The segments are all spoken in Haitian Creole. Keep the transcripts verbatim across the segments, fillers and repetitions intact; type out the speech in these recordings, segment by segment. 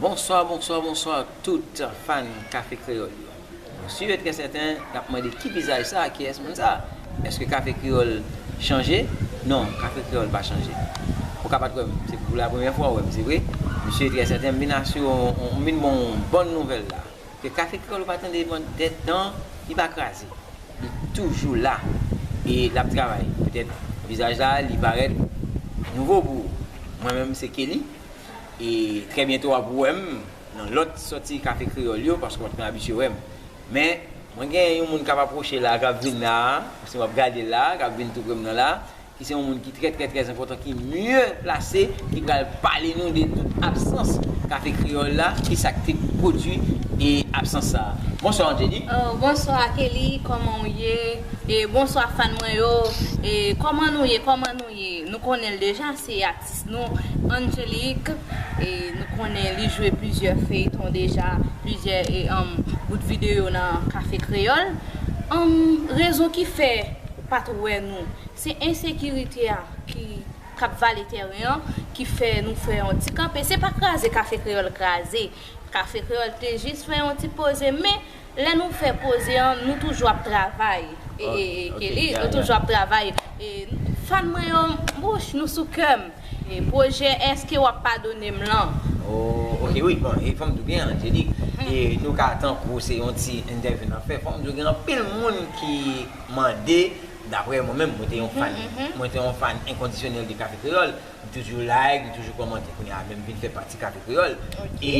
Bonswa, bonswa, bonswa tout fan Kafe Kreyòl yo. Bon, si yo trè sèten, n ap mande ki vizaj sa, kiyès moun sa? Èske Kafe Kreyòl chanje? Non, Kafe Kreyòl pa chanje. Ou ka pa t wè m, se pou la premyè fwa w wè m, se vre. Misye trè sèten, m vin asire w, m vin ba w yon bòn nouvèl la. Ke Kafe Kreyòl ou pa tande pandan dètan, li pa kraze. Li toujou la. E l ap travay. Petèt, vizaj la, li parèt nouvo pou ou. Mwen menm, se Kelly. E trè byento w ap wè m nan lòt sòti Kafe Kreyòl yo, paske w pa t konn abitye wè m. Men, mwen gen yon moun k ap apwoche la, k ap vin la, si w ap gade la, k ap vin tou pre m nan la, ki se yon moun ki trè, trè, trè enpòtan, ki mye plase, ki pral pale nou de tout absans Kafe Kreyòl la, ki sa k te pwodui e absans sa a. Bonswa, Angélique. Oh, bonswa, Kelly, kòman w ye? E bonswa, fan mwen yo. E kòman nou ye? Kòman nou ye? Nou konnen l deja, se atis nou, Angélique. E nou konnen li jwe plizyè feyton deja, plizyè, e, um, bout videyo nan Kafe Kreyòl. Um, rezon ki fè ou pa t wè nou, se ensekirite a ki, k ap vale tèren an, ki fè nou fè yon ti kanpe. Se pa kraze Kafe Kreyòl kraze. Kafe Kreyòl te jis fè yon ti poze, men lè nou fè poze an, nou toujou ap travay. E, e, e, Kelly, nou toujou ap travay. E, fan mwen yo, wouch, nou sou kè m. E, pwojè Èske w ap padone m lan? Oh, ok, wi, bon, e fò m di w byen, Angélique, e nou ka tankou se yon ti entèvyou n ap fè, fò m di w gen anpil moun ki mande, daprè mwen menm, mwen te yon fan, mwen te yon fan enkondisyonèl de Kafe Kreyòl, m toujou like, m toujou kòmante, kounye a menm vin fè pati Kafe Kreyòl. E,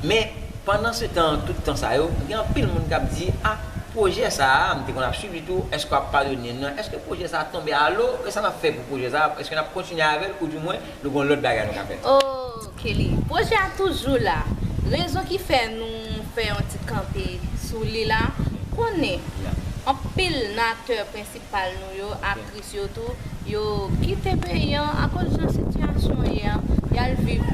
men, pandan se tan, tout tan sa yo, gen anpil moun k ap di, ah, pwojè sa a, m te konn ap swiv li tou, èske w ap padone m nan? Èske pwojè sa a tonbe a lo? E sa n ap fè pou pwojè sa a? Èske n ap kontinye avè l, oudimwen, nou gen lòt bagay nou ka fè? Oh, Kelly, pwojè a toujou la. Rezon ki fè nou fè yon ti kanpe sou li la, konnen anpil nan aktè prensipal nou yo, aktris yo tou, yo kite peyi an akoz jan sitiyasyon ye an, y al viv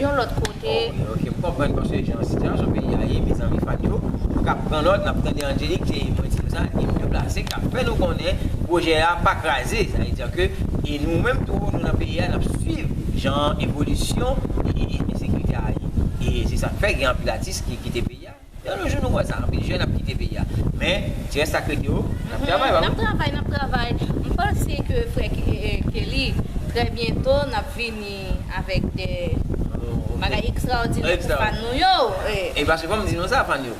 yon lòt kote. Oh, wi, ok, m konprann, paske jan sitiyasyon peyi a ye, mezanmi, fan yo, nou ka pran nòt, n ap tande Angélique, se mwen di nou sa, e m deplase, k ap fè nou konnen pwojè a pa kraze, sa vle di ke, e nou menm tou, nou nan peyi a, n ap swiv jan evolisyon e, e ensekirite a ye. E se sa k fè gen anpil atis ki kite peyi a. Yon jou nou wè sa, anpil jèn ap kite peyi a. Men, ti rès sa k rete yo, n ap travay, pa vre? N ap travay, n ap travay. M panse ke frè Ke-, e, Kelly, trè byento, n ap vini avèk de bagay ekstraòdinè pou fan nou yo. E paske fò m di nou sa, fan yo.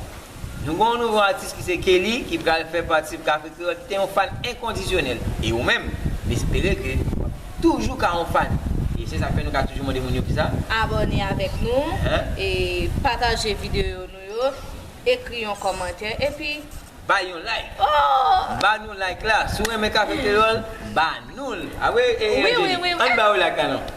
Nou gen yon nouvo atis ki se Kelly, ki pral fè pati Kafe Kreyòl, ki te yon fan enkondisyonèl. E ou menm, m espere ke w ap toujou ka yon fan. E se sa k fè nou ka toujou mande moun yo kisa? Abòne avèk nou, e pataje videyo nou yo, ekri yon kòmantè, epi bay yon like. Oh! Ba nou like la. Si w renmen Kafe Kreyòl, ba nou l. A wi, e, wi, wi, wi. Ann ba yo like la non.